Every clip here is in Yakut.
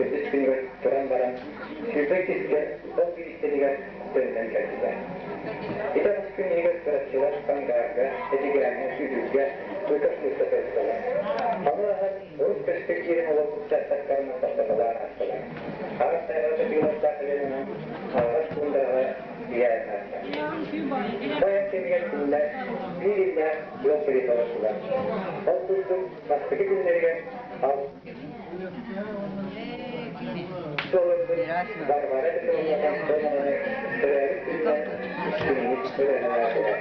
Төрдүс күнүгэр туран баран, 22-скэ ол бириистэнигэр төннөн кэлбитэ. Ити аҕыс күн иһигэр чурапчылар Сангаарга, Эдьигээҥҥэ, Сүүрүүгэ Лыков-Лыыста сырыттылар. Ону ааһан урут көскө киирэн олорбут учаастактарынан тохтотолоон аастылар. Араас тайҕа кытыылардаах айанынан аһаҕас туундараҕа тиийэн ааста. Бу айан кэмигэр кинилэр биир иллээх ыал кэриэтэ олордулар. Ол курдук бастакы күннэригэр Олорбут Варвара Петровна Антонованы төрөөбүт күнүнэн истиҥник ырыаһалаатылар.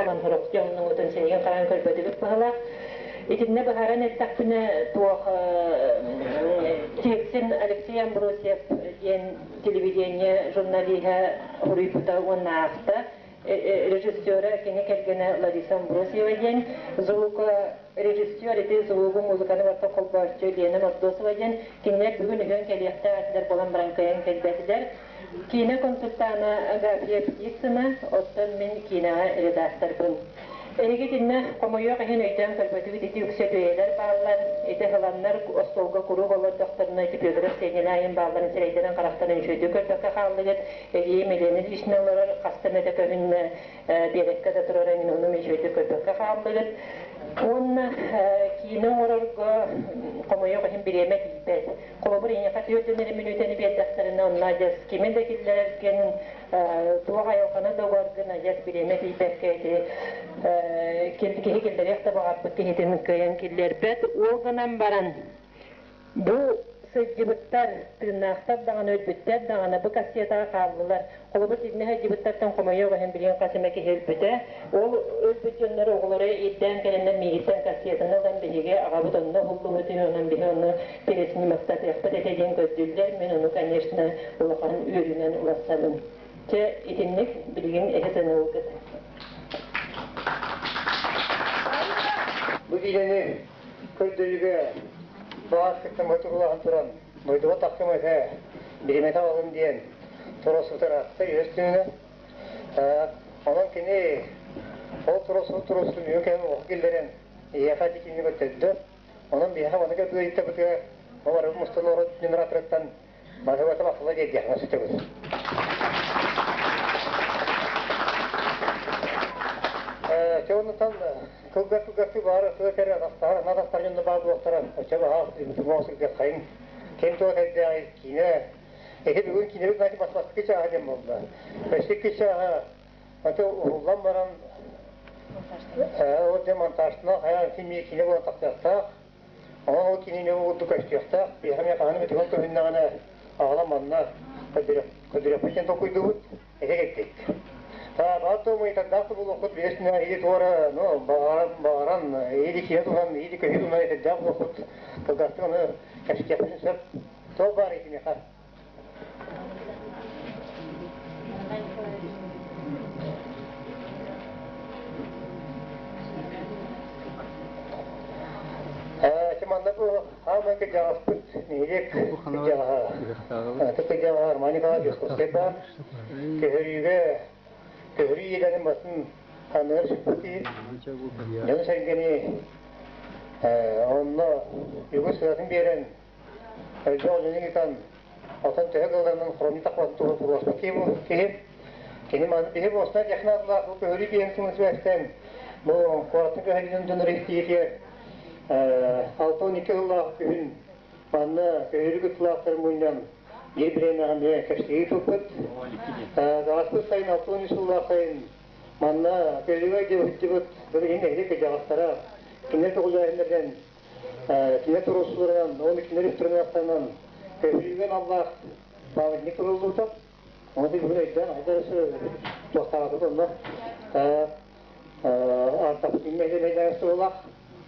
Олонхорохтоҥнугутун синигин хараан көрбөтүбүт быһалаах. Итиннэ быһааран эттэхпинэ, туох тиэксин Алексей Амбросьев диэн телевидение журналиһа суруйбута уонна аахта. Режиссера кини кэргэнэ Лариса Амбросьева диэн звукорежиссер ити звугу музыканы барыта холбооччу Лена Мордосова диэн кинилэр бүгүн үһүөн кэлиэхтээх этилэр буолан баран кыайан кэлбэтилэр. Киинэ консультана Агафья Птицына, оттон мин киинэҕэ редакторбын. Эһиги итиннэ хомойуох иһин өйдөөн көрбөтүгүт ити үксэ бэйэлэр бааллар, ити ыһыланнар остуолга куруук олордохторуна ити Петров Сенянаайын баалларын сирэйдэрин-харахтарын үчүгэйдик көрбөккө хааллыгыт, эдьиийим Елена Ильична олорор, хаста эмэтэ көһүннэ, биэрэккэ да турар эҥин ону үчүгэйдик көрбөккө хааллыгыт. Уонна киинэ оҥорорго хомойуох иһин бириэмэ тиийбэт. Холобур, эйиэхэ түөрт эрэ мүнүүтэни биэрдэхтэринэ, онно адьас кими да киллэрэргин, туох айылҕаны да угаргын адьас бириэмэ тиийбэккэ ити киһи киллэриэх да баҕарбыт киһитин кыайан киллэрбэт. Ол гынан баран, бу сылдьыбыттар, тыыннаахтар даҕаны, өлбүттэр даҕаны бу кассетаҕа хааллылар. Холобур, итиннэ сылдьыбыттартан хомойуох иһин билигин хас эмэ киһи өлбүтэ. Ол өлбүт дьоннор оҕолоро ирдээн кэлэннэр миигиттэн кассетаны ылан биһиги аҕабыт онно уһуллубут үһү, онон биһи ону переснимактатыахпыт этэ диэн көрдүүллэр. Мин ону, конечно, улахан үөрүүнэн уларсабын. Чэ, итинник билигин эһи сыаналыыргыт. Бу киинэни көрдөрүүгэ баҕар кыттаммыт туруулаһан туран дойдуга тахсым этэ, биримэтэ аҕалым диэн туруорсубутар үһүс күнүнэ. Онон кини ол туруорсубут туруорсуутун үһү кэм олоххо киллэрэн эһиэхэ ити кинини көрдөрдө. Онон биһиэхэ маннык ыйыттабытыгар олору мустан олорор нөмераторыттан Баһыыбата махтала диэдиэххэ сөтөбүт. Чэ оннуттан кылгас-кылгастыы баары тыа кэрэ атастаһар, ана атастар дьонно баар буолуохтара. Оччо баһаах бүтүмоҕо сылдьыаххайын. Ким туох эрдээҕий киинэ. Эти бүгүн киинэбит значит бастакы чааһа диэн буолла. Өссө икки чааһа аты уһуллан баран ол дьэ монтажтана хайаан син киинэ буолан тахсыахтаах. Онон ол кинини курдук көстүөхтээх, биһиэхэ эмиэ хаһан эмэ түгэн көһүннэҕинэ, аҕалан манна көрдөрүөхпүт диэн толкуйдуубут, этэ кэлбит. Баҕар да умайытардаах да буолуоххут, билэсинэ или туора, ну, баҕаран, баҕаран, или киһи туһан, или көһүү туһунан этэрдээх буолуоххут, кылгастык ону кэпсэтиэхпитин сөп. Туох баар итиниэхэ? манна бу хаамай кырдьаҕаспыт нэһилиэк кырдьаҕаһа ытык кырдьаҕаһа Арман Николаевич Дьокуускай баар. Көһөрүүгэ көһөрүү иэдэнин басын анныгар сүппүт киһи. Дьону-сэргэни онно үгүс сыратын биэрэн элбэх дьону ыытан отон төһө кылларынан хоромньу тахпатын туһа туруорсубут киһи бу киһи. Кини маны биһи буосна технологлаах бу көһөрүү диэн сымын сибээстээн бу куораттан көһөрүүнүн дьоннор истиитигэр 62 сыллаах күһүн манна көһөрүү кыттыылаахтарын мунньан биир бириэмэҕэ эмиэ кэпсэтии туппут. Ааспыт сайын 63 сыллаах сайын манна көһөрүүгэ дьыбыт билигин нэһилиэк кырдьаҕастара кинилэр көҕүлээһиннэринэн кинилэр туруорсууларынан уонна кинилэр үстүрүмүөхтэринэн көһөрүүгэ аналлаах памятник туруллубута. Оны бүгүн өйдөөн хайдах туохтаабыт онно артаппытын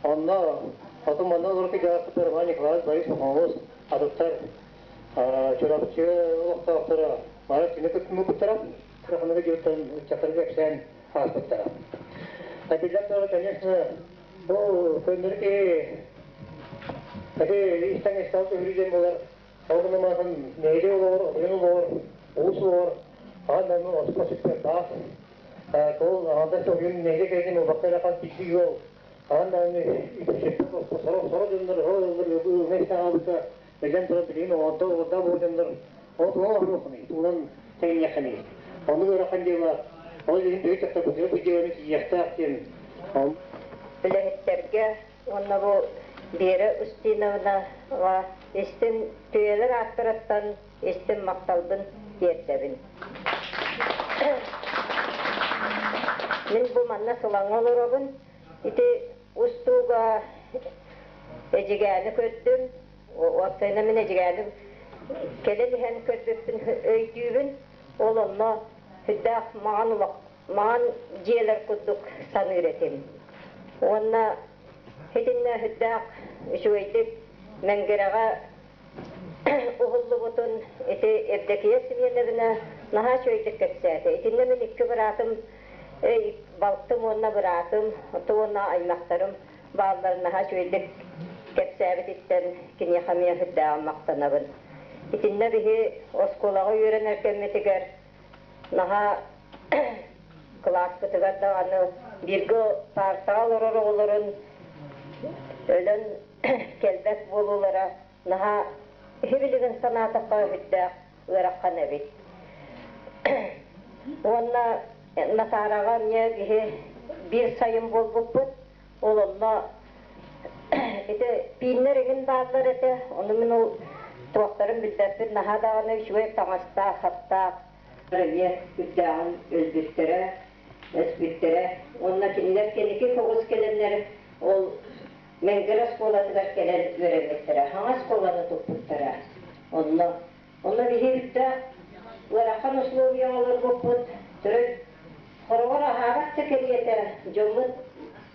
Онно хоту манна олорор кырдьаҕастар Роман Николаевич Борис Пахомович атыттар Чурапчы олохтоохторо бары кини кыттыммыттара Ханныгы дьылтан ыччаттарга кэпсээн ааспыттара. Биллэн турар, конечно, бу көннөрү киһи ити истэн истэн көһөрүү диэн буолар. Ол гынан нэһилиэк олоҕор, оройуон олоҕор, улуус олоҕор аан дойду оспо сүппэт баас. Ол аҥардас оройуон нэһилиэк эргин буолбакка эрэ хас биирдии ыал аан даҕаны сүппэт оспо сорох сорох дьоннор сорох ыаллар ыалга истэн хаалбыта биллэн турар билигин оҕордо оҕордоо буолар дьоннор ол тугу оҥоруоххунуй тугунан тэҥниэххиний оннук ыарахан дьыала ол иһин биһиги дьахтарбытыгар бу дьыаланы тиийиэхтээх диэн үлэһиттэргэ уонна бу Вера Устиновнаҕа истин түүйэлэр ааттарыттан истин махталбын тиэрдэбин. Мин бу манна Сылаҥҥа олоробун. Ити устууга Эдьигээни көрдүм. Уопсайынан мин Эдьигээни кэлэн иһэн көрбүппүн өйдүүбүн. Ол онно сүрдээх маҥан улах маҥан дьиэлэр курдук саныыр этим. Уонна итиннэ сүрдээх үчүгэйдик Мэҥгирэҕэ уһуллубутун ити Евдокия Семеновна наһаа үчүгэйдик кэпсээтэ. Итиннэ мин икки быраатым, балтым уонна быраатым, уонна аймахтарым баалларын наһаа үчүгэйдик кэпсээбититтэн киниэхэ эмиэ сүрдээҕин махтанабын. Итиннэ биһи оскуолаҕа үөрэнэр кэммитигэр наһаа кылааспытыгар даҕаны бииргэ паартаҕа олорор оҕолорун өлөн кэлбэт буолуулара наһаа иһи билигин санаатахха сүрдээх ыарахан эбит. Уонна Натаараҕа эмиэ биһи биир сайын буолбуппут. Ол онно ити пииннэр эҥин бааллар этэ. Ону мин ол туохтарын билбэппин наһаа даҕаны үчүгэй таҥастаах, саптаах эмиэ үрдээҕин өлбүттэрэ, өспүттэрэ. Уонна кинилэр кэнники соҕус кэлэннэр ол Мэҥгэр оскуолатыгар кэлэн үөрэммиттэрэ, саҥа оскуоланы туппуттара. Онно онно биһи үрдээх ыарахан условияҕа олорбуппут, төрүт хороҕор аһаабат да кэриэтэ дьоммут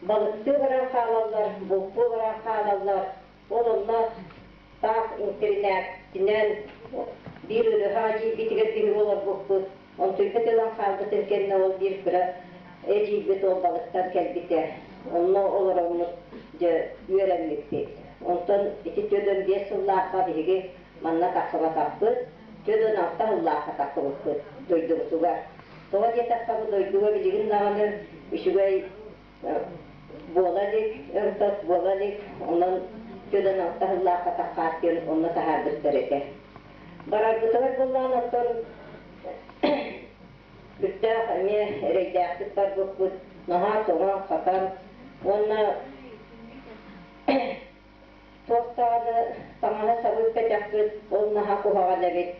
балыктыы баран хаалаллар, бултуу баран хаалаллар. Ол онно таах интэринээттинэн биир ырыһаҕа дьиэбитигэр биһиги олорбуппут. Онтуйбут ылан хаалбытын кэннэ ол биир кыра эдьиийбит ол балыктан кэлбитэ. Онно олороммут дьэ үөрэммиппит. Онтон ити 45 сыллаахха биһиги манна тахсыбатахпыт, 46 сыллаахха тахсыбыппыт дойдубутугар. Тоҕо диэтэххэ бу дойдуга билигин даҕаны үчүгэй буола илик, өр-тот буола илик, онон 46 сыллаахха таххаат диэн онно таһаарбыттар этэ. Барарбытыгар буоллаҕына оттон сүрдээх эмиэ эрэйдээхтик барбыппыт, наһаа тоҥон-хатан уонна туох даҕаны таҥаһы сабы үппэтэхпит, ол наһаа куһаҕан эбит.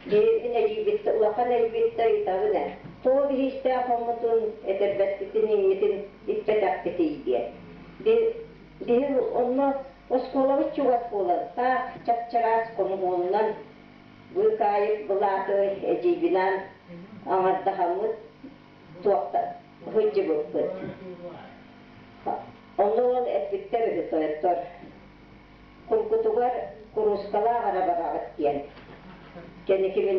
Мин эдьиийбит улахан эдьиийбит да ыйытабын ээ, тоҕо биһиистээх хоммутун, этэрбэспитин, иҥмитин иппэтэхпитий диэн. Биһи онно оскуолабыт чугас буолан, таах чап-чараас хомуһуолунан быыкаайык былааты эдьиийбинаан аҥардаһаммыт туохта сылдьыбыппыт. Онно ол эппиттэр үһү тойоттор кургутугар куруускалаах эрэ бараҕыт диэн. Кэнники мин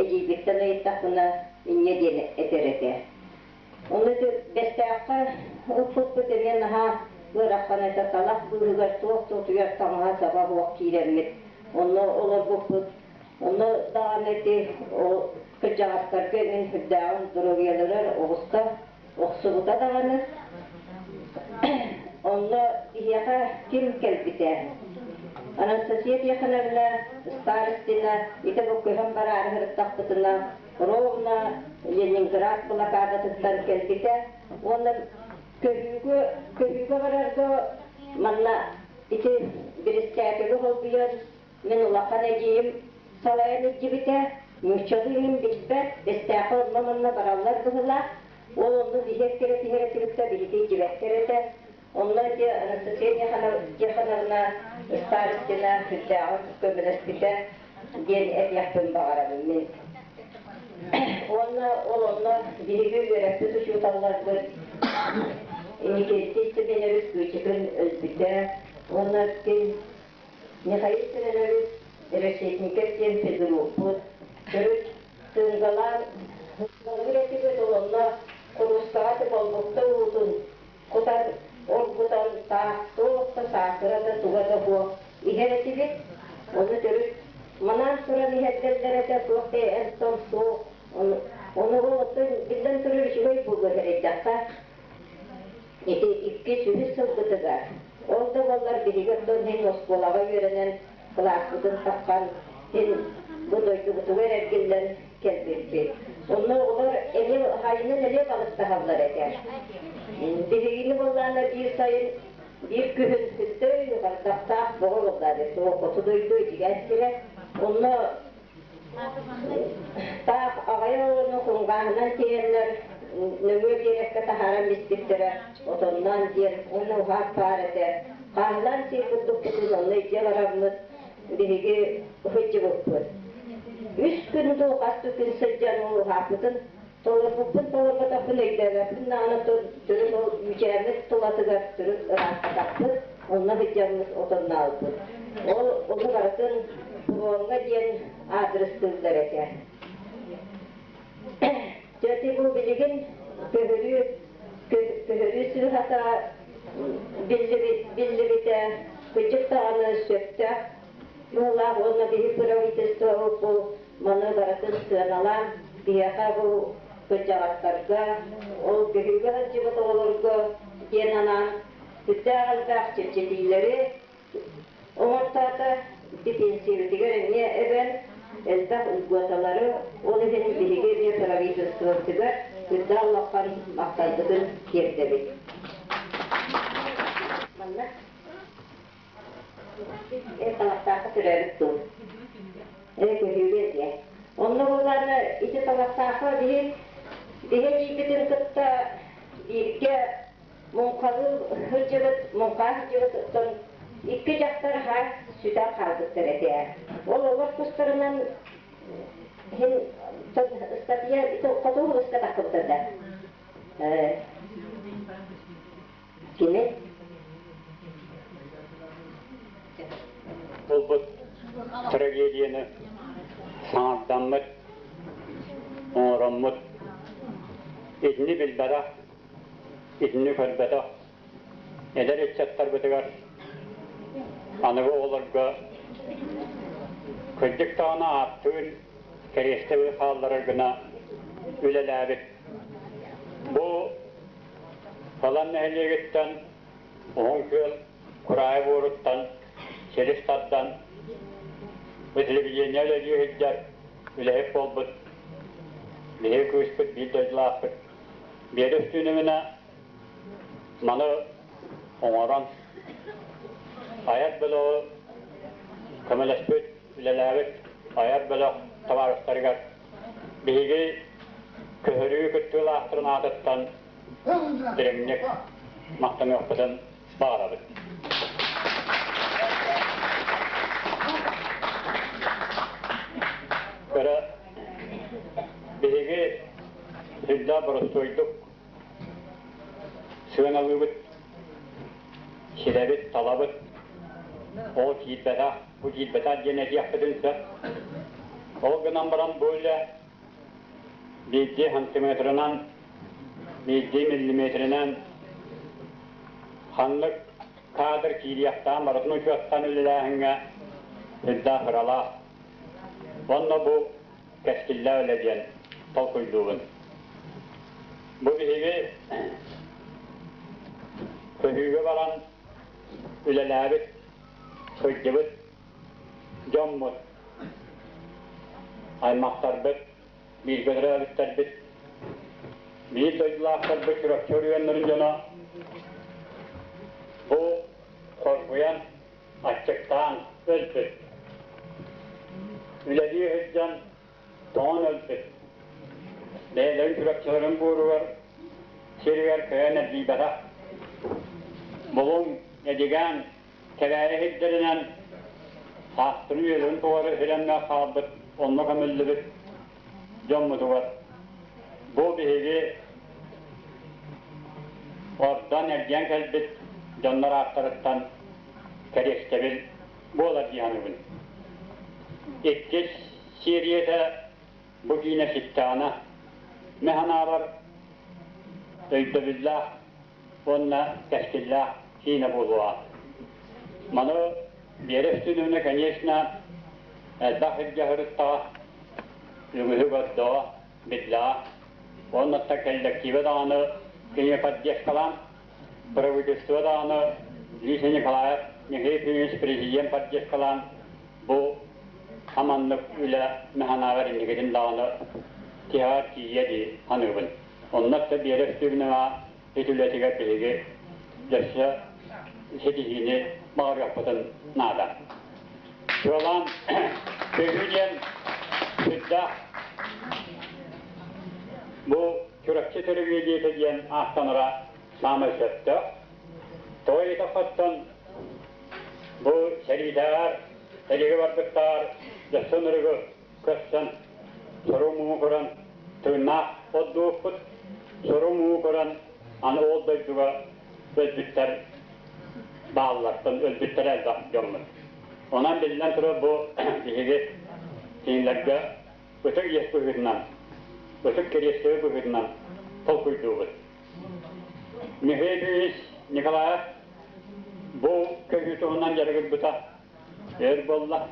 эдьиийбиттэн ыйыттахпына инньэ диэн этэр этэ. Ону ити Бэстээххэ ылбыппыт эмиэ наһаа Ыарахан этэ, талах быыһыгар туох да утуйар таҥаһа-саба суох киирэммит, онно олорбуппут. Онно даҕаны ити кырдьаҕастарга эҥин сүрдээҕин доруобуйаларыгар оҕуста охсубута даҕаны. Онно биһиэхэ ким кэлбитэ? Анастасия Тихоновна Старостина ити бу көһөн бараары сырыттахпытына ровно Ленинград блокадатыттан кэлбитэ уонна көһүүгэ көһүүгэ барарга манна ити биристээтэли холбуйан мин улахан эдьиийим салайан илдьибитэ. Нууччалыы мин билбэт, Бэстээххэ онно-манна бараллар быһыылаах. Ол онно биһиэккэрэ түһэрэ түбүктэ биһиги илдьибэттэр этэ. Онно ити Анастасия Тихоновна Старостина сүрдээҕин көмөлөспүтэ диэн этиэхпин баҕарабын мин. Уонна ол онно биһиги үөрэппит учууталларбыт Иннокентий Семенович Кычыкын өлбүтэ уонна ким Михаил Семенович Решетников диэн физрукпут төрүт тыынгалаан балыыр этибит, ол онно куруускаҕа болбукта уутун кутан оргутан таах туох да саахыра да туга да суох иһэр этибит. Ону төрүт манаан туран иһэрдэллэр этэ, туох да эн-том суох. Ону ол оттон биллэн турар үчүгэй буолуо сэрэйдэххэ, ити иккис, үһүс сылбытыгар. Ол да буоллар биһиги оттон иһин оскуолаҕа үөрэнэн кылааспытын таххан син бу дойдубутугар эргиллэн кэлбиппит. Онно оҕолор эмиэ хайынан эмиэ балыктаһаллар этэ. Биһигини буоллаана биир сайын, биир күһүн сүртэй хардахтаах боҕо буоллаары, суох хоту дойду итигэн сирэ. Онно таах аҕай оҕону хунҕааһынан тиэйэннэр нөҥүө биэрэккэ таһааран биспиттэрэ, отонноон диэн уонна уһаат баар этэ. Хааһылаан сиир курдукпутун онно илдьэ бараммыт биһиги сылдьыбыппыт. Үс күн дуу, хас да күн сылдьан ол уһааппытын толорбуппун толорботохпун өйдөөбөппүн даҕаны төрүт ол үүчээммит тулатыгар төрүт ырааппатахпыт, онно сылдьаммыт отоннообуппут. Ол ону барытын фроҥҥа диэн аадырыстыыллар этэ. Дьэ ити бу билигин көһөрүү көһөрүү сыыһата биллибитэ кырдьык даҕаны сөптөөх быһыылаах уонна биһи правительство бу маны барытын сыаналаан биһиэхэ бу кырдьаҕастарга ол көһүүгэ сылдьыбыт оҕолорго диэн анаан сүрдээх элбэх чэпчэтиилэри оҥортоото. Ити пенсиябытыгар эмиэ эбэн элбэх льготалары, ол иһин биһиги эмиэ правительствобытыгар үрдээх улахан махталбытын тиэрдэбит. Манна талахтаахха төрөөбүт тыл. Ээ көһүүгэ этиэ. Онно буоллаҕына ити талахтаахха биһи биһи эдьиийбитин кытта бииргэ муҥхалыы сылдьыбыт, муҥхаа сылдьыбыт оттон икки дьахтар хаар сүтэн хаалбыттар этэ. Ол олор тустарынан иһин ыстатыйа хоту улууска тахсыбыта да. Кини Буолбут трагедияны саҥардаммыт, оҥороммут, итини билбэтэх, итини көрбөтөх эдэр ыччаттарбытыгар аныгы оҕолорго кырдьык даҕаны ааттыын кэриэстэбил хаалларар гына үлэлээбит. Бу Талан нэһилиэгиттэн Уһун Күөл Кураайы буоруттан силис тардан бу телевидение үлэлии сылдьар үлэһит буолбут биһиги кыыспыт биир дойдулаахпыт Биэрэ Үстүүнүмүнэ маны оҥорон айар бөлөҕү көмөлөспүт, үлэлээбит айар бөлөх табаарыстарыгар биһиги көһөрүү кыттыылаахтарын аатыттан дириҥник махтаныахпытын баҕарабыт. Көрө биһиги сүрдээх боростуойдук сыаналыыбыт, сирэбит, талабыт. Ол киирбэтэх, бу киирбэтэх диэн этиэхпитин сөп. Ол гынан баран бу үлэ биирдии сантиметрынан, биирдии миллиметринэн. Ханнык кадр киириэхтээн барытын учуоттаан үлэлээһиҥҥэ үрдээх ыралаах. Онно бу кэскиллээх үлэ диэн толкуйдуубун. Бу биһиги көһүүгэ баран үлэлээбит, сылдьыбыт дьоммут, аймахтарбыт, бииргэ төрөөбүттэрбит, биир дойдулаахтарбыт Чурапчы оройуоннарын дьоно бу хоргуйан, аччыктаан өлбүт. Үлэлии сылдьан тоҥон өлбүт. Бэйэлэрин Чурапчыларын буоругар сиригэр кыайан эргийбэтэх. Булуҥ, Эдьигээн, Кэбээйи сирдэринэн саастарын үөлүн тухары сирэммэ хаалбыт, онно көмүллүбүт дьоммутугар бу биһиги ордон эргийэн кэлбит дьоннор ааттарыттан кэриэстэбил буолар дии саныыбын. Иккис сиэрийэтэ бу киинэ ситтэҕинэ, мин санаабар, өйдөбүллээх уонна кэскиллээх киинэ буолуоҕа. Маны Биэрэ Үстүнүнэ, конечно, элбэх илдьэ сырыттаҕа, үгүһү көрдөҕө, биллэҕэ. Уонна коллектива даҕаны кини поддержкалаан, правительство даҕаны Лиса Николаев, Михаил Ефимович президент поддержкалаан бу хаманнык үлэ механааҕар инникитин даҕаны тиһэҕэр тиийиэ дии саныыбын. Онно өттө Биэрэ Үстүнүнэҕэ ит үлэтигэр биһиги өссө ситиһиини баҕарыахпытын наада. Чуолаан көһүү диэн сүрдээх бу Чурапчы трагедията диэн ааттанара саамай сөптөөх. Тоҕо диэтэххиттэн бу сэриитээҕэр, сэриигэ барбыттааҕар дьассын ырыгы көрсөн, сору-муҥу көрөн тыыннаах отдууппут, сору-муҥу көрөн аны ол дойдуга өлбүттэр бааллартан өлбүттэрэ элбэх дьоммут. Онон биллэн турар бу биһиги кинилэргэ ытык иэс быһыытынан, ытык кэриэстэбил быһыытынан толкуйдуубут. Михаил Ильич Николаев бу көһүү туһунан дьарыгырбыта өр буолла,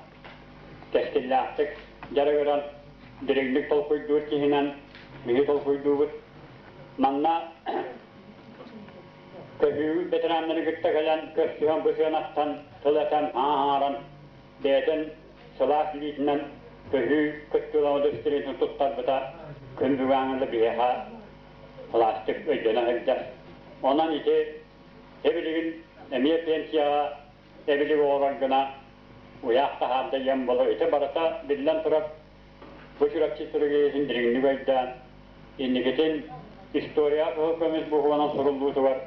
кэскиллээхтик дьарыгыран, дириҥник толкуйдуур киһинэн биһи толкуйдуубут. Манна көһүү ветераннары кытта кэлэн көрсүһэн бу сыанаттан тыл этэн ааһааран бэйэтин сылаас илиитинэн көһүү кыттыылаах удостоверениетын туттарбыта күн бүгүҥҥэ да биһиэхэ пластик өйдөнө сылдьар. Онон ити эбилигин эмиэ пенсияҕа эбилик оҕолор гына уйаах таһаарда диэн буолар. Ити барыта биллэн турар бу Чурапчы трагедиятын дириҥник өйдөөн, инникитин история кыһыл көмүс буһуонан суруллуутугар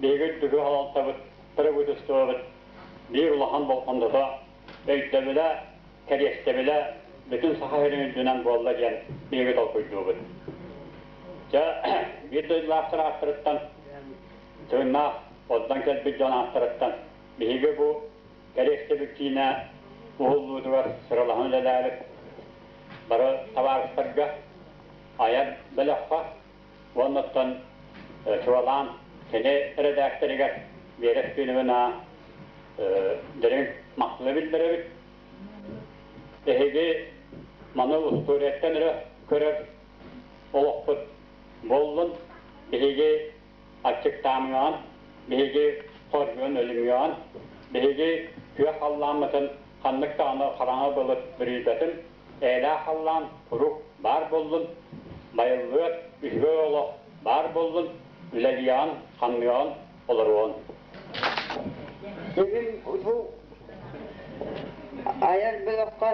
биһиги үрдүкү салалтабыт, правительствобыт биир улахан болҕомтото, өйдөбүлэ, кэриэстэбилэ бүтүн Саха сирин үрдүнэн буолла диэн биһиги толкуйдуубут. Дьэ, биир дойдулаахтар ааттарыттан тыыннаах онтон кэлбит дьон ааттарыттан биһиги бу кэриэстэбил киинэ уһуллуутугар сыралаһан үлэлээбит бары табаарыстарга айар бөлөххө уоннаттан чуолаан кини эрэдээктэригэр Вера Спиновна дириҥ махталы биллэрэбит. Эһиги маны устуоруйаттан эрэ көрөр олохпут буоллун. Биһиги аччыктаамыаҕын, биһиги хоргуйан өлүмүөҕүн, биһиги күөх халлааммытын ханнык даҕаны хараҥа былыт бүрүйбэтин, эйэлээх халлаан куруук баар буоллун, байыллыат үчүгэй олох баар буоллун, үлэлиэҕин, хамныаҕын, олоруоҕун. Бүгүн бу айар бөлөххө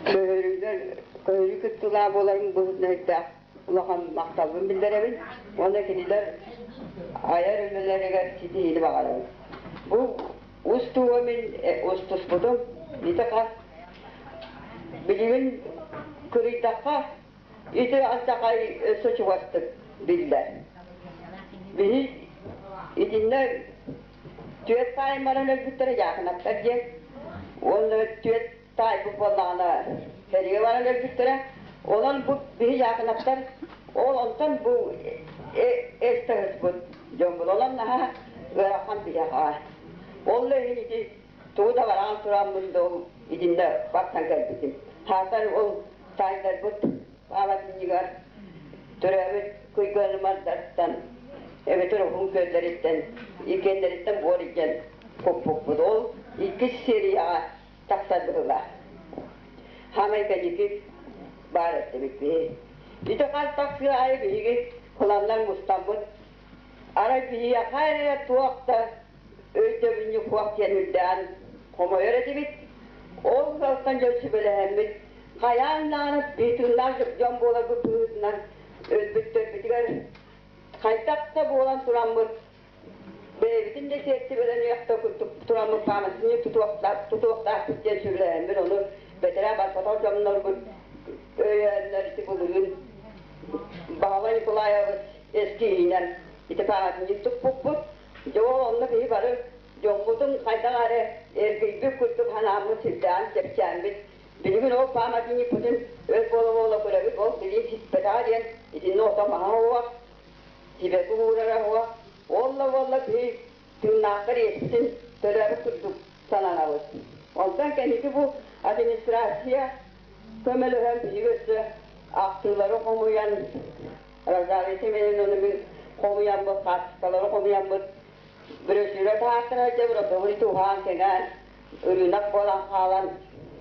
көһөрүүлэр көһөрүү кыттыылаах буоларын быһыытынан улахан махталбын биллэрэбин уонна кинилэр айар үлэлэригэр ситиһиини баҕарабын. Бу устууга мин устуспутум ити хас билигин кырыйдахха ити алдьархай өссө чугастык биллэр. Биһи итиннэ түөрт таайым баран өлбүттэрэ Дьаакынаптар диэн уонна түөрт таайбыт буоллаҕына сэриигэ баран өлбүттэрэ. Онон бу биһи Дьаакынаптар ол онтон бу эстаһыспыт. Дьоммут онон наһаа ыарахан биһиэхэ. Ол да иһин ити тугу да бараан тураммын да ол итиннэ барсан кэлбитим. Хаатар ол таайдарбыт пааматынньыгар төрөөбүт кыйгыанымардартан эбэтэр уһун күөллэриттэн иккиэннэриттэн буор илдьэн куппуппут. Ол иккис серияҕа тахсар быһыылаах. Хаамай кэнники баар эттибит биһи. Ити хас тахсыы аайы биһиги кыланнар мустаммыт. Арай биһиэхэ эрэ туох да өйдөбүнньүк суох диэн үрдээн хомойор этибит. Ол сылтан дьон сүбэлэһэммит, хайаан даҕаны тыыннаах дьон буоларбыт быһыытынан өлбүттэрбитигэр хайдах да буолан тураммыт бэйэбитин да сиэртибэлэниэх да курдук тураммыт пааматынньык тутуохтаахпыт диэн сүбэлэһэммит, ону бэтэрээ барбатах дьоннорбут өйөөннөр ити былырыын Баһылай Николаевич эскиһинэн ити пааматынньык туппуппут. Дьэ ол онно биһи бары дьоммутун хайдах эрэ эргийбит курдук санааммыт сүрдээҕин чэпчээммит, билигин ол пааматынньыкпытын өр буола-буола көрөбүт, ол билии сиппэтэҕэ диэн итиннэ ото маһа уох, сибэкки уурара уох, ол да буолла биһи тыыннаахтар иэспитин төлөөбүт курдук сананабыт. Онтон кэнники бу администрация көмөлөһөн биһиги өссө ахтыылары хомуйан Розалия Семеновнаны мин хомуйаммыт, хаартыскалары хомуйаммыт, брошюра таһаартара сылдьабыт, отобун туһаан кэҥээн, ырыынак буолан хаалан,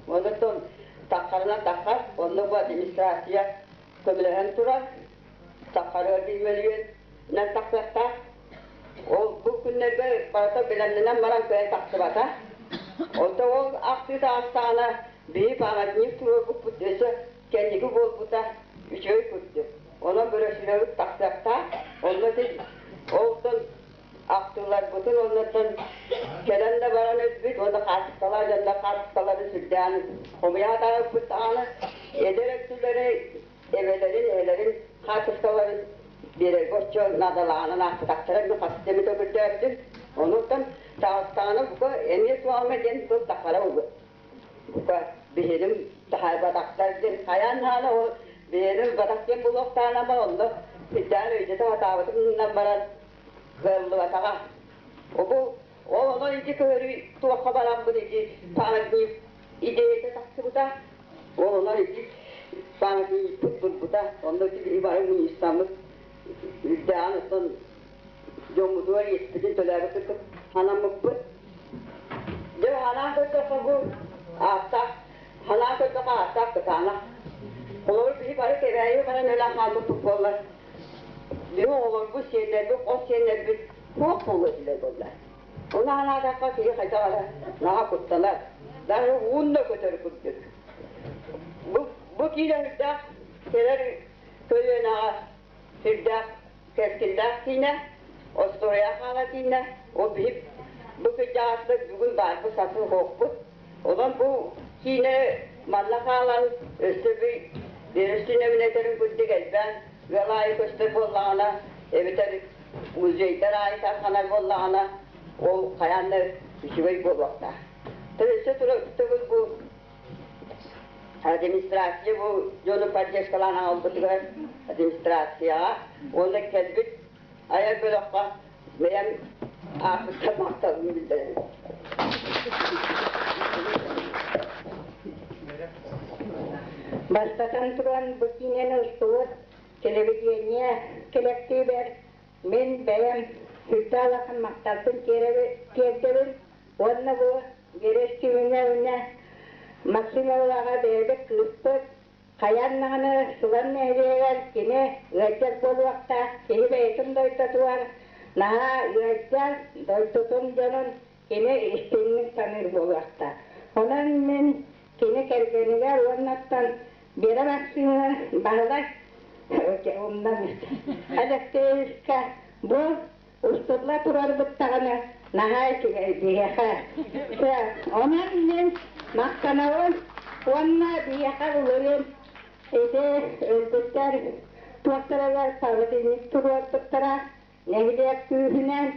онуттан таххарынан таххар, онно бу администрация көмөлөһөн турар, таххарыгар биир мөлүйүөннэн тахсыахтаах. Ол бу күннэргэ барыта бэлэмнэнэн баран кыайан тахсыбата. Онто ол ахтыы таҕыстаҕына, биһи памятник туруорбуппут өссө кэнники буолбута үчүгэй курдук. Онон бөрөсүнэбит тахсыахтаах. Онно ити олтон ахтыыларбытын оннуттан кэлэн да баран өлбүт уонна хаартыскалаах дьоннор хаартыскаларын сүрдээн хомуйа сатаабыппыт даҕаны эдэр өттүлэри эбэлэрин, эһэлэрин хаартыскаларын биэрэргэ оччо наадалааҕынан аахпатахтара мин хас эмит өгүрдөөбүтүм. Онуттан таҕыстаҕына бука эмиэ суоҕа диэн тыл тахара угут. Бука биһирим таһаарбатахтар диэн хайаан хаана ол биһирим батах диэн булуохтаанама онно сирдээн өйдөтө сатаабытым баран кыаллыбатаҕа. Обу ол онон ити көһөрүү туохха бараммын ити памятник идеята тахсыбыта. Ол онон ити памятникпыт турбута. Онно ити бары мунньустаммыт үрдээн оттон дьоммутугар иэспитин төлөөбүт курдук санаммыппыт. Дьэ, ханаан көрдөххө бу ааттаах, ханаан көрдөххө ааттаах кытаанах. Холобур, биһи бары Кэбээйи баран өлөн хаалбыппыт буоллар, биһи оҕолорбут, сиэннэрбит, хос сиэннэрбит туох буолуо этилэр буолла. Ону санаатахха киһи хайдах эрэ наһаа куттанар, даже уун да көтөр курдук. Бу, бу киинэ сүрдээх кэлэр көлүөнэҕэ сүрдээх кэскиллээх киинэ, остуоруйа хаала киинэ. Ол биһи бу кырдьаҕастар бүгүн баарбыт сатыы хоохпут. Онон бу киинэ манна хаалан өссө биир этэрин курдук элбээн ыал аайы көстөр буоллаҕына эбэтэр музейдар аайы тарҕанар буоллаҕына ол хайаан да үчүгэй буолуохтаах. Өссө төгүл бу администрация бу дьону поддержкалаан аҕалбытыгар администрацияҕа уонна кэлбит айар бөлөххө бэйэм ааппыттан махталбын биллэрэбин. Бастатан туран бу киинэни устубут телевидение кэлэктиибэр мин бэйэм сүрдээх улахан махталбын тиэрдэбин уонна бу Герасимовна Максимоваҕа бэйэбит кыыспыт хайаан даҕаны Сылан нэһилиэгэр кини ыалдьар буолуохтаах, киһи бэйэтин дойдутугар наһаа ыалдьар, дойдутун дьонун кини истиҥник саныыр буолуохтаах. Онон мин кини кэргэнигэр уоннаттан Вера Максимовна Баһылай умнан Алексеевичка бу устулла турарбыт даҕаны наһаа үчүгэй биһиэхэ. Онон мин махтанабын уонна биһиэхэ былырыын ити өлбүттэр туохтарыгар памятник туруорбуттара нэһилиэк күүһүнэн.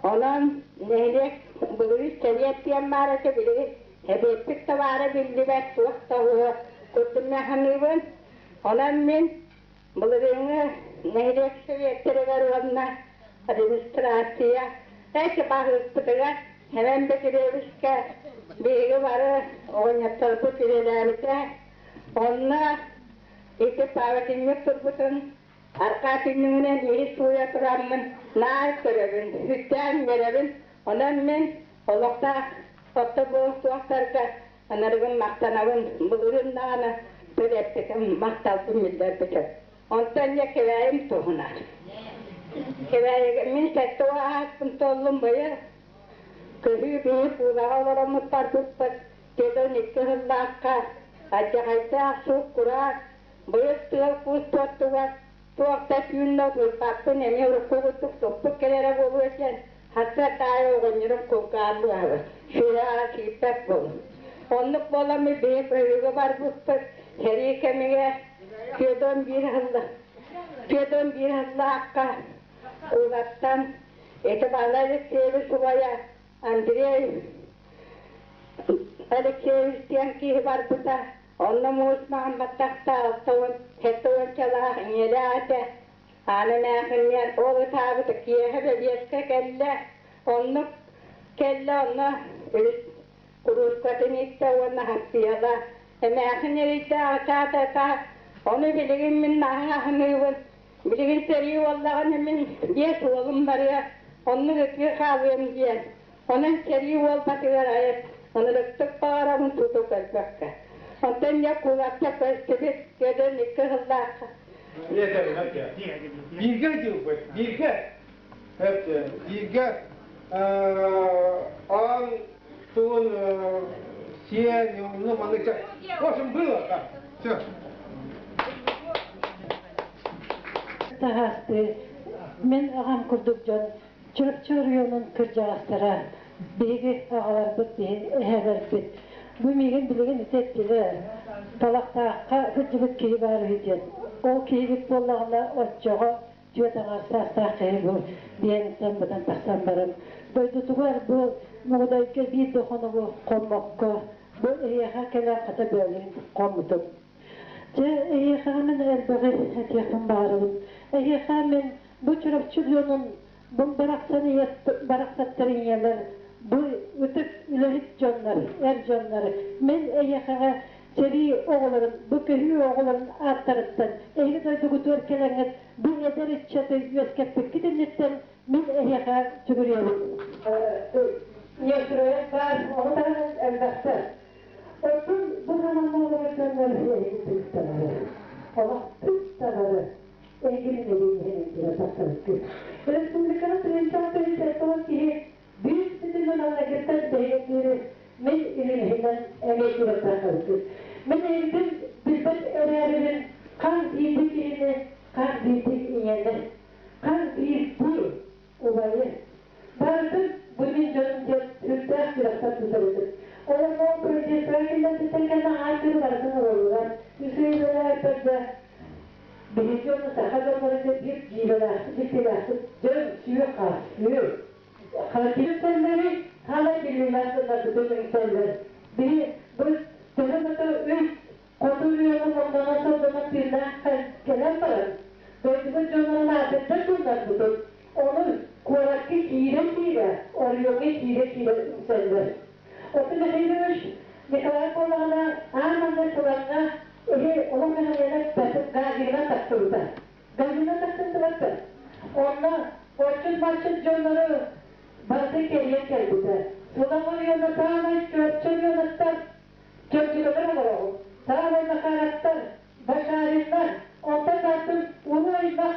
Онон нэһилиэк былырыын сэбиэт диэн баар этэ, билигин сэбиэппит да баара биллибэт, туох да курдук саныыбын. Онон мин Былырыыҥҥы нэһилиэк сэбиэттэригэр уонна администрация эти баһыыппытыгар Хэмэн Бэкириэбискэ биһиги бары оҕонньотторбут үлэлээбитэ. Онно ити памятник турбутун арҕаа түннүгүнэн иһит сууйа тураммын наар көрөбүн, үктээн үөрэбин. Онон мин олохтоох орто буолуохтарга анарыгын махтанабын, былырыын даҕаны тыл эппитим, махталбын биллэрбитим. Онтон дьэ Кэбээйим туһунан. Кэбээйигэ мин 70 ааспын туоллум быйыл. Көһүү биһи куулаҕа олороммут барбыппыт. Тетон икки сыллаахха алдьархайдаах сук-кураан быйыл тыал-куус туоттугар туох да түүн да утуйбаппын эмиэ урукку курдук туппут кэлэрэ буолуо диэн сарсыарда аайы оҕонньорум кулгаан быһабын сүрэҕэ киирбэт буолун. Оннук буоламмыт биһи көһүүгэ барбыппыт сэрии кэмигэр Федон биир сылла Федон биир сыллаахха Куулаттан ити Баалай Алексеевич убайа Андрей Алексеевич диэн киһи барбыта. Онно муус маҥан баттахтаах 60 70-чалаах ийэлээх этэ. Аана эмээхинниэн ол ытаабыта киэһэ бэбиэскэ кэллэ. Оннук кэллэ онно куруускатын иттэ уонна хаппыйала. Эмээхин эрийдээх ытаата ытаа. Ону билигин мин наһаа аһыныыбын. Билигин сэрии буоллаҕына мин биэс уолум барыа, оннук ытыы хаалыам диэн. Онон сэрии уолбатыгар айар ынырыктык баҕарабын туту көрбөккө. Онтон дьэ кулакка көстүбүт көдөн икки сыллаахха. Бииргэ дьылбыт, бииргэ. Бииргэ аан тугун сиэн, ну, маннык В общем, было, да. Все. Таһаасты мин аҕам курдук дьон Чурапчы оройуонун кырдьаҕастара биһиги аҕаларбыт биһи эһэлэрбит бу миигин билигин ити эттилэр талахтаахха сылдьыбыт киһи баар үһү диэн ол киһибит буоллаҕына оччоҕо түөрт аҥаар саастаах киһи бу биэниттэн бытан тахсан баран дойдутугар бу Мугудайга биир да хонугу хоммокко бу эһиэхэ кэлэн хата бөөлүүн хоммутум. Дьэ эһиэхэҕэ мин элбэҕи этиэхпин баҕарабын. Эһиэхэ мин бу Чурапчы дьонун бу барахсан барахсаттар ийэлэр бу ытык үлэһит дьоннор, эр дьоннор мин эһиэхэҕэ сэрии оҕолорун, бу көһүү оҕолорун ааттарыттан эһиги дойдугутугар кэлэҥҥит бу эдэр ыччаты үөскэппиккит инниттэн мин эһиэхэ сүгүрүйэбин. Неустроев баар, ону таһынан элбэхтэр. Оттон бу ханаҥҥа дьоннор эһиги тыытталары, олох тыытталары эһигини иһин тахсыбыккыт. Республикаҕа тыһыынчаҕа тыһыынчаттан киһи биир бүтүнүн алларгыттан бэйэтири мин илииһинэн эмиэ киирэн Мин эйигин билбэт эрээрибин хас биирдии киһини, хас биирдии ийэни, хас биирдии убайы барытын бу мин дьонум диэн сүрдээх сүрэхтэн тутар этим. Олорбоҕу производствоҕа киллэрбиттэр кэннэ аан барытын ылаллар. Үсүһүнэлээбиттэр биһиги ону саха дьонноро диэн биир дьиибэлээхтик, дьиктилээхтик дьон сүө-хас, Хатыыталлары хала биллилэр гыннарбытын үҥсэллэр. Биһи бу төһө да үс хоту үөҕү муннана сордоно тыыннаах кэлэн баран, дойдубут дьоннорун аатырдар дьоннорбутун, ону куоракка киирэ-киирэ, оройуоҥҥа киирэ-киирэ үҥсэллэр. Оттон Михаил Иванович Николаев буоллаҕына, аан маҥнай Сылаҥҥа эһи олох мэхэньиэнэ газина тахсыбыта. Газина тахсыбыта. Онно оччут-маччыт дьоннору барытын кэрийэн кэлбитэ. Сылаҥ оройуона саамай Чурапчы оройуонуттан Чөмчөкөлөр олороҕут. Саамай Макаровтар, Башариннар, онтон да атын улуу аймах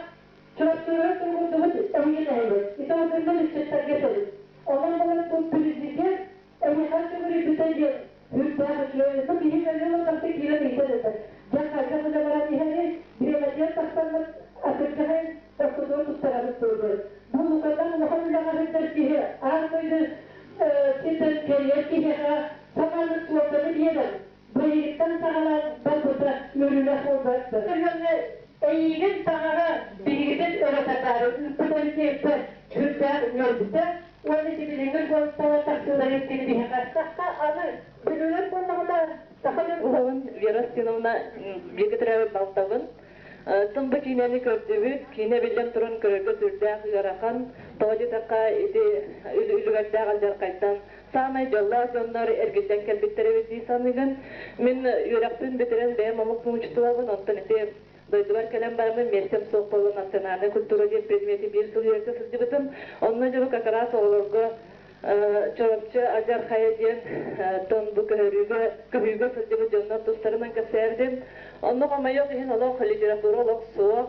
Чурапчылары туругурдубут эһиги нэһилиэк. Ити отуннар ыччаттарга этэбит. Онон буолан бу президент эйиэхэ төгүрүйбүтэ диэн сүрдээх үчүгэй. Бу киһи мөлүйүөн отарта киирэн ыйытар этэ. Дьэ хайдах үлэ баран иһэрий? Бириэмэтигэр тахсаммыт атырдьаҕай ортотугар туттарабыт дуо? Бу Лукатан улахан үлэҕэ сылдьар киһи аан дойду сирдэн кэрийэр киһиэхэ санааны суолтаны биэрэн, быйыгыттан саҕалаан барбыта үөрүүлээх буолбат. Эйиигин таҥара биһигитин өрө тардаары ыыппыт эбит сүрдээх үөрбүтэ уонна ити билиҥҥи суолтала тахсыыларын кини биһиэхэ сахха аны бүлүүлэр буоллаҕына саха дьон Вера Стеновна бииргэ төрөөбүт балтабын. Тым бу киинэни көрдүбүт. Киинэ биллэн туран көрөргө сүрдээх ыарахан. Тоҕо диэтэххэ ити үлүгэрдээх алдьархайтан саамай дьоллоох дьоннор эргиллэн кэлбиттэр эбит дии саныыгын. Мин үөрэхпин бүтэрэн бэйэм омук муҥучтубабын, онтон ити дойдубар кэлэн бараммын миэстэм суох буолан национальная культура диэн предмети биир сыл үөрэтэ сылдьыбытым. Онно дьэ бу как раз оҕолорго Чурапчы алдьархайа диэн тон бу көһөрүүгэ көһүүгэ сылдьыбыт дьоннор тустарынан кэпсээбитим. Онно хомойуох иһин олох литература олох суох.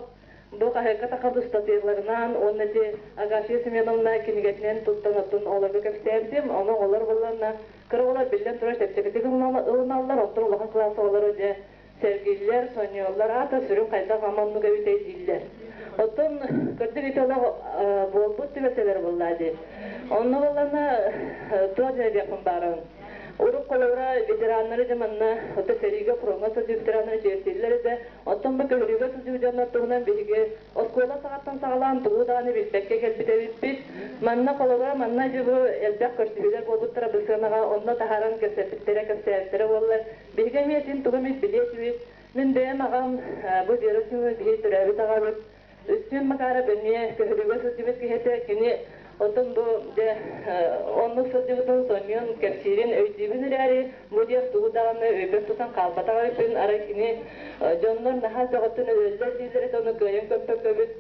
Бу хаһыакка тахабыт ыстатыйаларынан уонна ити Агафья Семеновна кинигэтинэн туттан оттон оҕолорго кэпсээбитим. Ону оҕолор буолланна кыра оҕолор биллэн турар чэпчэкитик ылыналлар, оттон улахан кылаас оҕолоро дьэ сэргииллэр, сонньуйаллар, аата сүрүн хайдах ама оннук эбитэй дииллэр. Оттон кырдьык ити олох буолбут түбэлтэлэр буоллаа дии. Онно буоллаҕына туох дьиэбиэхпин баарабын. Урут холобура ветераннары дьэ манна ото сэриигэ фроҥҥа сылдьыбыт ветераннары чиэстииллэр этэ. Оттон бу көһөрүүгэ сылдьыбыт дьоннор туһунан биһиги оскуола саҕаттан саҕалаан тугу даҕаны билбэккэ кэлбит эбиппит. Манна холобура манна дьэ бу элбэх көрсүһүүлэр буолбуттара бу сыанаҕа онно таһааран кэпсэппиттэрэ, кэпсээбиттэрэ буоллар Биһиги эмиэ син тугу эмит билиэ этибит. Мин бэйэм аҕам бу Вера Семеновна биһиги төрөөбүт аҕабыт. Үстүүн Макаров эмиэ көһөрүүгэ сылдьыбыт киһи этэ. Кини оттон бу дьэ оннук сылдьыбытын сонньуйан кэпсиирин өйдүүбүн эрээри, бу диэх тугу даҕаны өйбөр тутан хаалбатах эбиппин. Арай кини дьоннор наһаа бөҕөттөн өлөллөр дииллэр этэ, ону кыайан көппөккөбүт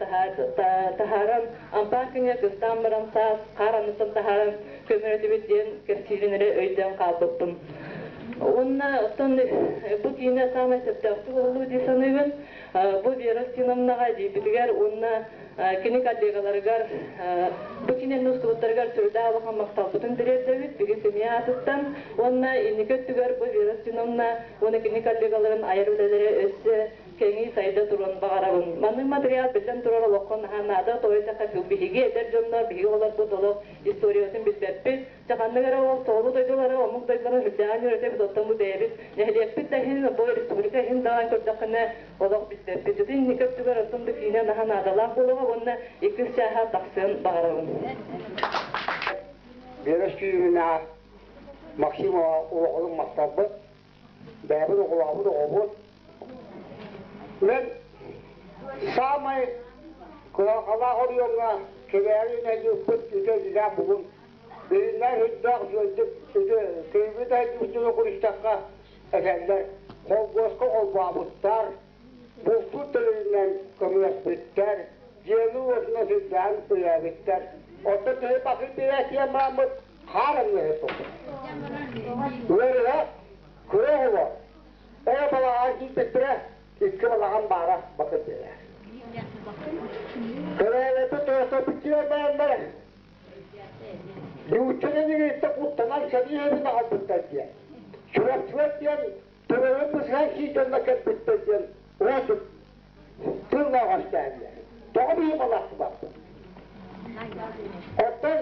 таһааран ампаар күҥҥэ кыстаан баран саас хаар анныттан таһааран көмөр этибит диэн кэпсиирин эрэ өйдөөн хаалбыппын. Уонна оттон бу киинэ саамай сөптөөхтүк уһуллуу дии саныыбын. Бу Вера Стиновнаҕа эдьиийбитигэр уонна кини коллегаларыгар бу киинэни устубуттарыгар сүрдээх улахан махталбытын тириэрдэбит биһиги семья аатыттан уонна инники өттүгэр бу Вера Стиновна уонна кини коллегаларын айар үлэлэрэ өссө кэҥии сайда туруон баҕарабын. Маннык материал биллэн турар олоххо наһаа наада, тоҕо диэтэххэ биһиги эдэр дьоннор, биһиги оҕолорбут олох историятын билбэппит. Дьэ ханнык эрэ ол соҕуруу дойдулары, омук дойдуларын үрдээҕин үөрэтэбит, оттон бу бэйэбит нэһилиэкпит да иһин, бу республика иһин даҕаны көрдөххүнэ олох билбэппит. Ити инники өттүгэр оттон бу киинэ наһаа наадалаах буолуоҕа уонна иккис чааһа тахсыан баҕарабын. Вера Степановна Максимова улаханын махталбыт, бэйэбит оҕолообут оҕобут. Мен самай кылаалаах оройуоҥҥа Кэбээри нэһилиэкпит үтө бүгүн Билиннэр үрдээх үчүгэйдик ити кыйбыт айдыытыны куристахха этэллэр холбуоска холбообуттар, бултуур тэрилинэн көмөлөспүттэр, дьиэни уотунан сирдээн өйөөбүттэр. Оттон киһи бакыр биэрээччигэ мааммыт хаар анныһы туппут. Ыарыһах кыра оҕолор оо балаҕан киирбиттэрэ икки балаҕан баара бакыр биэрэр. Кырааната тоосоппутугар бараннар Нуучча дэнигиттэ куттанан сэрии эбин аҕалбыттар диэн. Чурапчылар диэн төбөбүн бысыһан сиидэннэ кэлбиттэр диэн уотун тыл ааҕастааннар. Тоҕо биһи балаахтыбаппыт? Оттон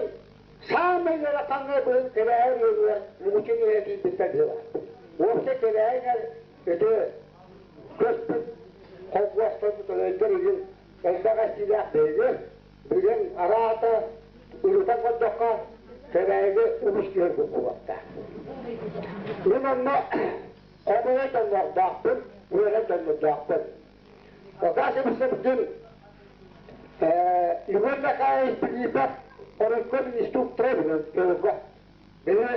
саамай ыарахаҥҥа быһын кэбээһи ыарыылар муҥуча иһэ киирбиттэр быһыылаах. Уопсай кэбээһи ити көспүт холкуостарбыт өлөйдөр игин элбэх эстиилээх биһиги Бүгүн араата ырытан көрдөххө, Кэбээйигэ үгүс түһэр буолуохтаах. Мин онно хомуйа дьоннордоохпун, үөрэн дьоннордоохпун. Оказывается, Егор Михайлович Филиппов оройком инструктора билэн көрөргө. Били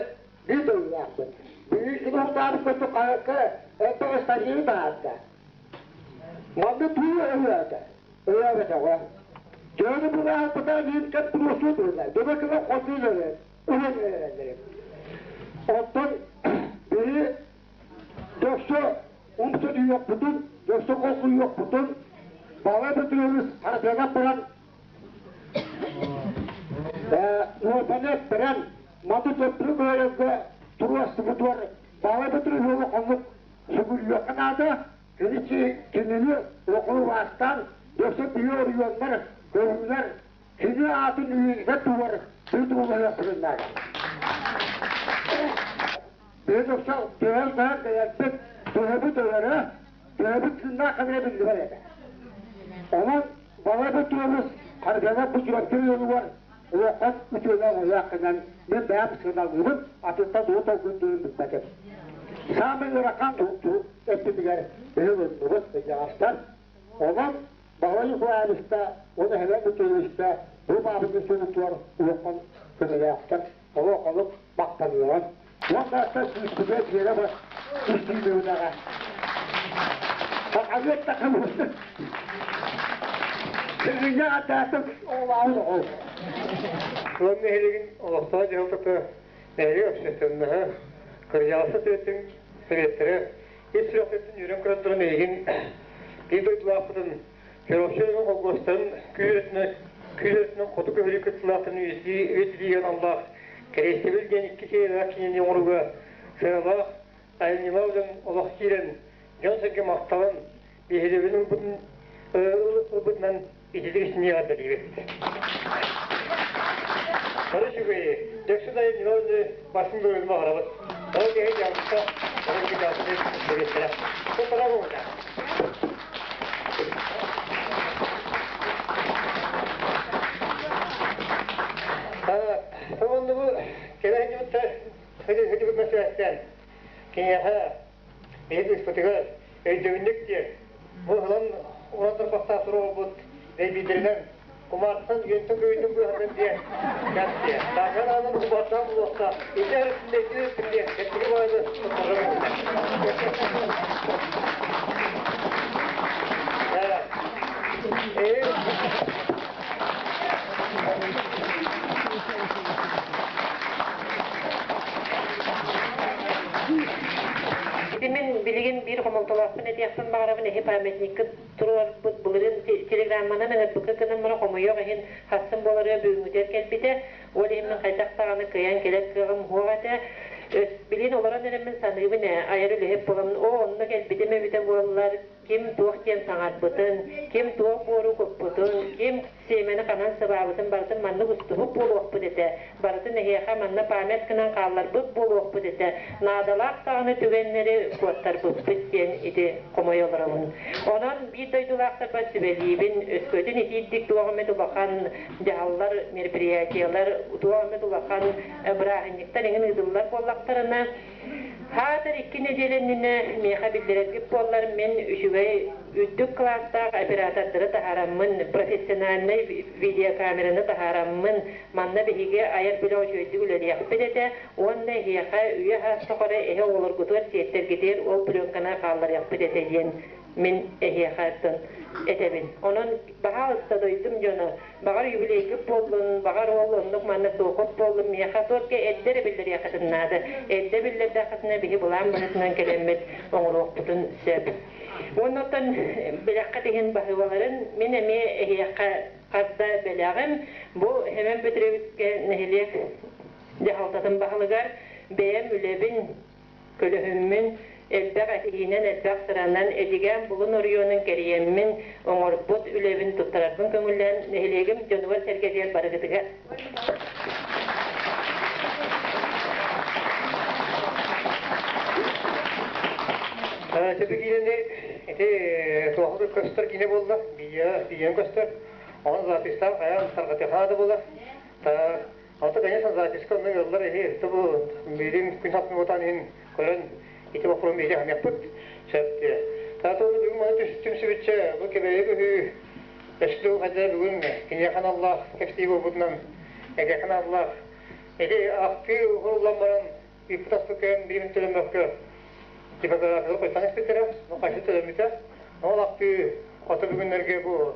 биир дойдулаахпыт. Биир километр курдук хаһыакка элбэх статьяны таһаарда. Манна туу өһөөтө. Өйөөбөтөҕө. Дьону былаһаппыта биир кэп туруорсуу туруна. Дьоно кыла хотуу эрэр, уһун эрэллэр. Оттон биһи дьоксо умса дүйүөхпүтүн, дьоксо холкуйуохпутун, бала бүтүрүс харапыга баран нуопаны эттэрэн, маны төттөрү көһөрөргө туруорсубутугар бала бүтүрүс хонук сүгүрүйүөххэ наада. Кини кинини окулубаастаан өссө биир оройуоннар, көрүүлэр кини аатын үйэтитэ тугар тутуулаһыахтарыннаах. Биһиги өссө төһө көһөн кэлэрбит, төһөбүт өлөрө, төһөбүт тыыннаах кэлэрэ биллибэт этэ. Онон балайбыт туорус харгана бу Чурапчы ыалыгар улахан үтүөлээх ыһыах гынан мин бэйэм сыаналыыбын, атыттан тугу толкуйдуурун билбэтим. Саамай ыарахан өттүтүгэр биһи ылынныбыт, ыйаҕастар. Онон Баһылай Николаевичка уонна Һэлэн Михайловичка бу баабытын сылытыгар улахан көмөлөөхтөр, олох-олох махтаныаҕын. Уонна күүспүтүгэр биэрэ бас истиилэбинэҕэ. Сахалыы эттэххэ Сыгынньах атаатык оҕолооҕун оҕол. Кылан нэһилиэгин олохтоох дьаһалтата нэһилиэк общественноһа, кырдьаҕастар сүбэтин советтэрэ ис сүрэхтэриттэн үөрэн көрөн туран эйигин биир дойдулаахпытын Федосия холкуостарын күүрэтинэн хоту көһөрүү кыттыылаахтарын үйэтитиигэ аналлаах Кэриэстэбил диэн икки сериялаах киинэни оҥорууга сыралаах, айымньылаах дьон олох киирэн, дьон-сэргэ махталын, биһирэбилин ылбытынан ититик истиҥник эҕэрдэлиибит. Бары үчүгэйи, дөксүн айымньылаах үлэни барсын көрүүнү баҕарабыт. Ол киһи дьаһалта, ол киһи дьаһалта сэбиэттэрэ. Туттара буолута. Оннугу кэлэ сылдьыбыттар, сылдьыбыт мәсьэлэттэн киниэхэ биһиги ыспытыгар өйдөбүнньүк диэн бу ылан уран тарбахтаах туруорбут бэйбиидэринэн кумаартан үөнтэн көйүтүн быыһатын диэн кэпсиэ. Таакан аанын кумаартаан булуохта ити өрүттүн диэн кэптиги баайы туттарар Ити мин билигин биир хомолтолоохпун этиэхпин баҕарабын эһи памятникка туруорбут былырыын телеграмманан ыҥырбыкка гынан баран хомойуох иһин хассын буоларыгар бүгүҥҥүтүгэр кэлбитэ. Ол иһин мин хайдах даҕаны кыайан кэлэр кыаҕым суох этэ. Билигин олорон эрэммин саныыбын ээ, айар үлэһит буоламмын, оо, онно кэлбитим эбитэ буоллар, ким туох диэн саҥарбытын, ким туох буору куппутун, ким сиэмэни ханан сыбаабытын барытын маннык устубут буолуохпут этэ, барытын эһиэхэ манна память гынан хаалларбыт буолуохпут этэ, наадалаах даҕаны түгэннэри куоттарбыппыт диэн ити хомойо олоробун. Онон биир дойдулаахтарбар сүбэлиибин, өскөтүн итиирдик туох эмит улахан дьаһаллар, мероприятиелар, туох эмит улахан бырааһынньыктар эҥин ыытыллар буоллахтарына, Хаатыр икки нэдиэлэ иннинэ миэхэ биллэрэргит буоллар, мин үчүгэй үрдүк кылаастаах оператордары таһаараммын, профессиональнай видеокамераны таһаараммын, манна биһиги айар бөлөх үчүгэйдик үлэлиэхпит этэ уонна эһиэхэ үйэ саас тухары эһи оҕолоргутугар сиэттэргитигэр ол пленканы хаалларыахпыт этэ диэн мин эһиэхэ этэбин. Онон баһаалыста дойдум дьоно, баҕар юбилейгыт буоллун, баҕар ол оннук манна суохут буоллун, миэхэ только эрдэ эрэ биллэриэххитин наада. Эрдэ биллэрдэххитинэ биһи былаан быһыытынан кэлэммит оҥоруохпутун сөп. Уонна оттон бэлэххит иһин баһыыбаларын мин эмиэ эһиэхэ харда бэлэҕим. Бу Семен Петровичка нэһилиэк дьаһалтатын баһылыгар бэйэм үлэбин Көлөһүммүн элбэх этиһиинэн, элбэх сыранан Эдьигээн Булун оройуонун кэрийэммин оҥорбут үлэбин туттарарбын көҥүллээн нэһилиэгим дьонугар-сэргэтигэр барыгытыгар Сөбү киинэни ити туоху көстөр киинэ буолла, биийэн көстөр. Оны записьтаан хайаан тарҕатыахаа да буолар. Ата, конечно, записка онно ыаллар эһи бу биирин күн хасны бутан иһин көрөн ити боппуруом биһиги ханыахпыт сөп диye. Таата оны бүгүн маны түмсүбүтчэ бу кэбэйи көһүү өстүү хадда бүгүн киниэхэн Аллах кэпсии буолбутунан эгэхэн Аллах ити ахтыы уһуллан баран ыыппыт аспыккын биирин төлөмөккө типографияда қойтан испиттэрэ, қайсы төлөмүтэ. Ол ахтыы ото бүгүннэргэ бу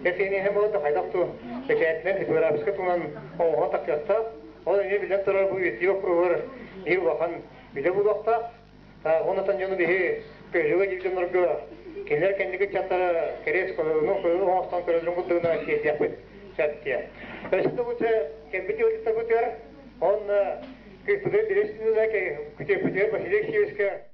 бэсиэниэһэ буолда хайдах ту бэчээтинэн типографическай туһунан оҥоһон тахсыахтаах. Ол эмиэ билэн турар бу үтүө боппуруоһугар биир улахан үлэ буолуохтаах. Оннотон дьону биһи көһүүгэ диир дьоннорго кинилэр кэнники ыччаттара кэриэс оҥостон көрөллөрүн курдугуна тиэрдиэхпит сөп диye. Өссө да бу кэлбит ыалдьыттарбытыгар онно кыыспытыгар Дирекция күтүөппүтүгэр Василий Алексеевичка.